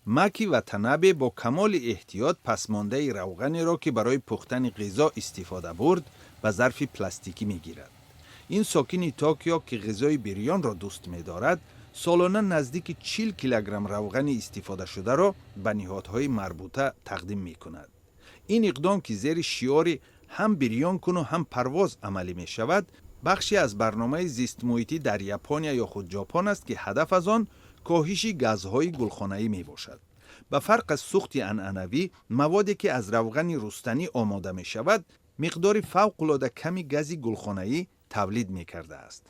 Маки Ватанабе бо камоли эҳтиёт пасмондаи равғанеро, ки барои пухтани ғизо истифода бурд, ба зарфи пластикӣ мегирад. Ин сокини Токио, ки ғизои бирёнро дӯст медорад, солона наздики 40 килограмм равғани истифодашударо ба ниҳодҳои марбута тақдим мекунад. Ин иқдом, ки зери шиори «ҳам бирён куну, ҳам парвоз» амалӣ мешавад, бахше аз барномаи зистмуҳитӣ дар Япония ё худ Ҷопон аст, ки ҳадаф аз он коҳиши газҳои гулхонаӣ мебошад. Ба фарқ аз сӯхти анъанавӣ, маводе, ки аз равғани рустанӣ омода мешавад, миқдори фавқулода ками гази гулхонаӣ тавлид мекардааст.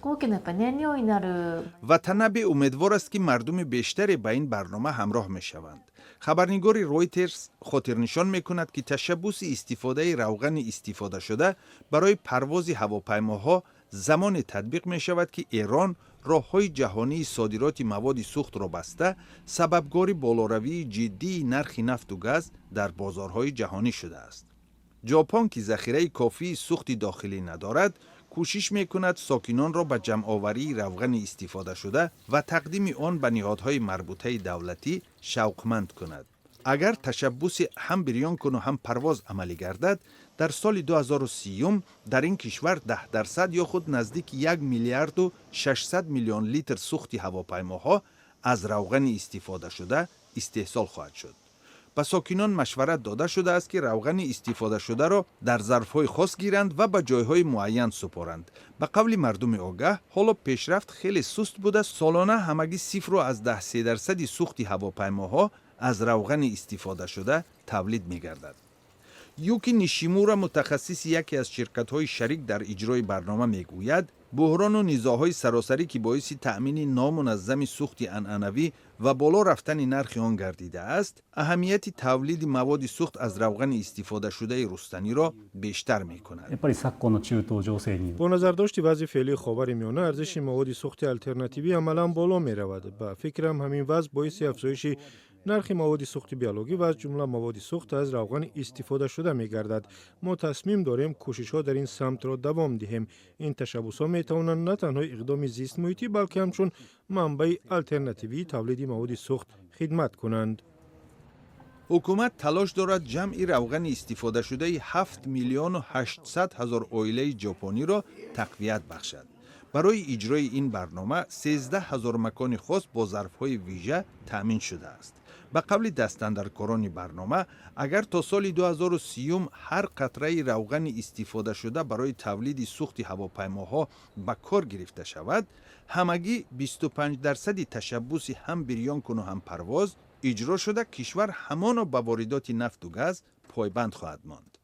Ватанабе умедвор аст, ки мардуми бештаре ба ин барнома ҳамроҳ мешаванд. Хабарнигори Ройтерс хотирнишон мекунад, ки ташаббуси истифодаи равғани истифодашуда барои парвози ҳавопаймоҳо замоне татбиқ мешавад, ки Эрон роҳҳои ҷаҳонии содироти маводи сӯхтро баста, сабабгори болоравии ҷиддии нархи нафту газ дар бозорҳои ҷаҳонӣ шудааст. Ҷопон, ки захираи кофии сӯхти дохилӣ надорад, кӯшиш мекунад сокинонро ба ҷамъоварии равғани истифодашуда ва тақдими он ба ниҳодҳои марбутаи давлатӣ шавқманд кунад. Агар ташаббуси «ҳам бирён куну, ҳам парвоз» амалӣ гардад, дар соли 2030 дар ин кишвар 10% ё худ наздики 1 миллиарду 600 миллион литр сӯхти ҳавопаймоҳо аз равғани истифодашуда истеҳсол хоҳад шуд. Ба сокинон машварат дода шудааст, ки равғани истифодашударо дар зарфҳои хос гиранд ва ба ҷойҳои муайян супоранд. Ба қавли мардуми огаҳ, ҳоло пешрафт хеле суст буда, солона ҳамагӣ 0,3% сӯхти ҳавопаймоҳо аз равғани истифодашуда тавлид мегардад. Юки Нишимура, мутахассиси яке аз ширкатҳои шарик дар иҷрои барнома, мегӯяд, буҳрону низоъҳои саросарӣ, ки боиси таъмини номуназзами сӯхти анъанавӣ ва боло рафтани нархи он гардидааст, аҳамияти тавлиди маводи сӯхт аз равғани истифодашудаи рустаниро бештар мекунад. Бо назардошти вазъи феълии Ховари Миёна, арзиши маводи сӯхти алтернативӣ амалан боло меравад. Ба фикрам, ҳамин вазъ боиси афзоиши нархи маводи сӯхти биологӣ ва аз ҷумла маводи сӯхт аз равғани истифодашуда мегардад. Мо тасмим дорем кӯшишҳо дар ин самтро давом диҳем. Ин ташаббусҳо метавонанд на танҳо иқдоми зистмуҳитӣ, балки ҳамчун манбаи алтернативии тавлиди маводи сӯхт хидмат кунанд. Ҳукумат талош дорад ҷамъи равғани истифодашудаи 7 миллиону 800 ҳазор оилаи ҷопониро тақвият бахшад. Барои иҷрои ин барнома 13 ҳазор макони хос бо зарфҳои вижа таъмин шудааст. Ба қавли дастандаркорони барнома, агар то соли 2030 ҳар қатраи равғани истифодашуда барои тавлиди сӯхти ҳавопаймоҳо ба кор гирифта шавад, ҳамагӣ 25% ташаббуси «ҳам бирён куну, ҳам парвоз» иҷро шуда, кишвар ҳамоно ба воридоти нафту газ пойбанд хоҳад монд.